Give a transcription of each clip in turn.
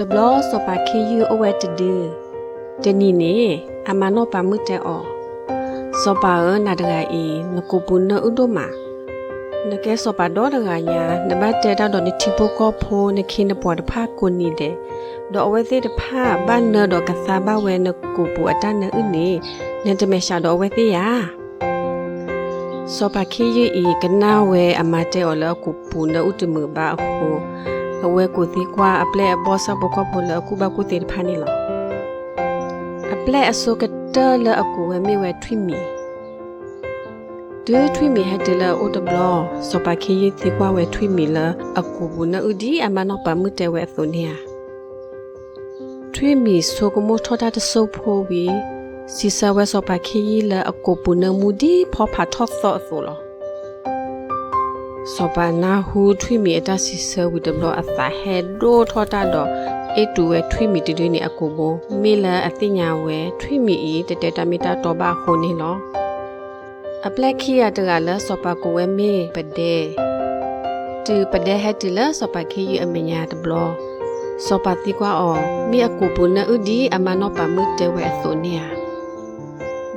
တဘျီစီၤပၤခ့ယုၢ်အိၣ်ဝဲတဒု, တနံၤန့ၣ် အမါနီၢ်ပၤမုၣ်တဲအီၤ, စီၤပၤဧၢ, နၤတဂၤအံၤ နကိာ်ပူၤနၢအုၣ်ဒိၣ်မး, နကဲစီၤပၤဒီတဂၤညါ, နဘၣ်တဲတၢ်ဒီးနထံဖိကီၢ်ဖိ နခ့နပှၤတဖၣ်ကိးနံၤဒဲး, ဒီးအဝဲသ့ၣ်တဖၣ်ဘၣ်နၢဒီးကသါဘၣ်ဝဲနကိာ်ပူၤအတၢ်နၢအုၣ်န့ၣ်, နတမဲာ်ဆှးဒီးအဝဲသ့ၣ်ဧါ. စီၤပၤခ့ယုၢ်အံၤ ကနၣ်ဝဲအမါတဲအီၤလၢအကိာ်ပူၤနၢအုၣ်တမုာ်ဘၣ်အဃိ, အဝဲကိးသံကွၢ်အပျဲၢ်အဘီၣ်ဆၣ်ဖိကီၢ်ဖိလၢအကူၣ်ဘၣ်ကူၣ်သ့တဖၣ်န့ၣ်လီၤ. အပျဲၢ်အဆိကတၢၢ်လၢအကိးဝဲမ့ၢ်ဝဲထွံၣ်မံၤ. တုၤထွံၣ်မံၤဟဲတုၤလၢအအိၣ်တဘျီ, စီၤပၤခ့ယုၢ်သံကွၢ်ဝဲထွံၣ်မံၤလၢအကိာ်ပူၤနၢအုၣ်ဒ်အမါနီၢ်ပၤမုၣ်တဲဝဲအသိးန့ၣ်ဧါ. ထွံၣ်မံၤဆိကမိၣ်ထီၣ်တၢ်တစိၢ်ဖိဝံၤ, စံးဆၢဝဲစီၤပၤခ့ယုၢ်လၢအကိာ်ပူၤနၢမူဒ်ဖီဖးထီၣ်သီအသိးလီၤ. စီၤပၤနၢ်ဟူထွံၣ်မံၤအတၢ်စံးဆၢဝံၤတဘျီ အသးဟဲဒိၣ်ထီၣ်တၢ်ဒီး အ့ၣ်တူးဝဲထွံၣ်မံၤတဒုန့ၣ်အကိာ်ဘိ, မ့ၢ်လၢအသ့ၣ်ညါဝဲထွံၣ်မံၤအံၤ တတဲတၢ်မ့ၢ်တၢ်တီဘၣ်အဃိန့ၣ်လီၤ. အပျဲၢ်ခံဂၤတဂၤလၢစီၤပၤကိးဝဲမ့ၢ်ပဒဲ, တုၤပဒဲဟဲတုၤလၢစီၤပၤခ့ယုၢ်အမဲာ်ညါတဘျီ, စီၤပၤသံကွၢ်အီၤ, မ့ၢ်အကိာ်ပူၤနၢအုၣ်ဒ်အမါနီၢ်ပၤမုၣ်တဲဝဲအသိးန့ၣ်ဧါ.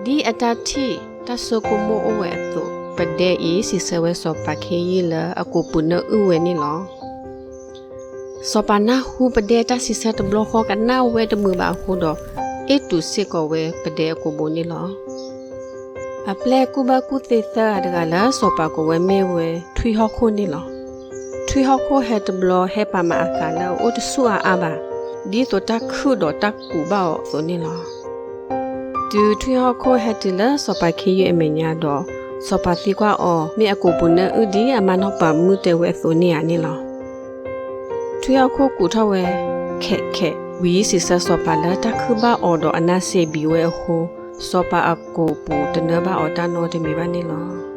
ဒ်အတၢ်ထံၣ်တၢ်ဆိကမိၣ်အိၣ်ဝဲအသိး, ပဒဲအံၤစံးဆၢဝဲစီၤပၤခ့ယုၢ်လၢအကိာ်ပူၤနၢအုၣ်ဝဲန့ၣ်လီၤ. စီၤပၤနၢ်ဟူပဒဲတၢ်စံးဆၢတဘျီဃီ ကနၣ်ဝဲတမုာ်ဘၣ်အဃိဒီး, အ့ၣ်တူးစ့ၢ်ကီးဝဲပဒဲအကိာ်ဘိန့ၣ်လီၤ. အပျဲၢ်ကူၣ်ဘၣ်ကူၣ်သ့သၢဂၤတဂၤလၢစီၤပၤကိးဝဲမ့ၢ်ဝဲထွံၣ်ဟီၣ်ခိၣ်န့ၣ်လီၤ. ထွံၣ်ဟီၣ်ခိၣ်ဟဲတဘျီဟဲပာ်မၤအသးလၢအအိၣ်တဆူၣ်အါအါဘၣ်, ဒ်သိးတၢ်ခုၣ်ဒီးတၢ်ကူးဘၣ်အီၤအသိးန့ၣ်လီၤ. တုၤထွံၣ်ဟီၣ်ခိၣ်ဟဲတုၤလၢစီၤပၤခ့ယုၢ်အမဲာ်ညါဒီး, စီၤပၤသံကွၢ်အီၤ, မ့ၢ်အကိာ်ပူၤနၢအုၣ်ဒ်အမါနီၢ်ပၤမုၣ်တဲဝဲအသိးန့ၣ်ဧါန့ၣ်လီၤ. ထွံၣ်ဟီၣ်ခိၣ်ကူးထီၣ်ဝဲ, ခဲးခဲးဝံၤစံးဆၢစီၤပၤလၢတၢ်ခုၣ်ဘၣ်အီၤဒီးအနါစ့ဘံးဝဲအဃိ, စီၤပၤအကိာ်ပူၤတနၢဘၣ်အီၤတၢ်နီတမံၤဘၣ်န့ၣ်လီၤ.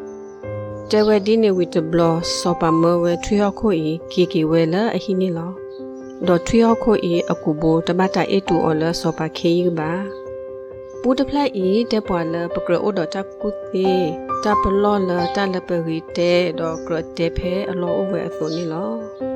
တဲဝဲဒ်န့ၣ်ဝံၤတဘျီ, စီၤပၤမၢဝဲထွံၣ်ဟီၣ်ခိၣ်အံၤက့ၤက့ၤဝဲလၢအဟံၣ်န့ၣ်လီၤ. ဒီးထွံၣ်ဟီၣ်ခိၣ်အံၤအကိာ်ဘိတဘၣ်တၢ်အ့ၣ်တူးအီၤလၢစီၤပၤခ့ယုၢ်ဘၣ်. ပူတဖျၢၣ်အံၤ တဲပှၤလၢပကြၢးအိၣ်ဒီးတၢ်ကူၣ်သ့, တၢ်ပလီၢ်လၢတၢ်လၢပဂ့ၤတဲ, ဒီးကြၢးတဲဖဲအလီၢ်အိၣ်ဝဲအသိးန့ၣ်လီၤ.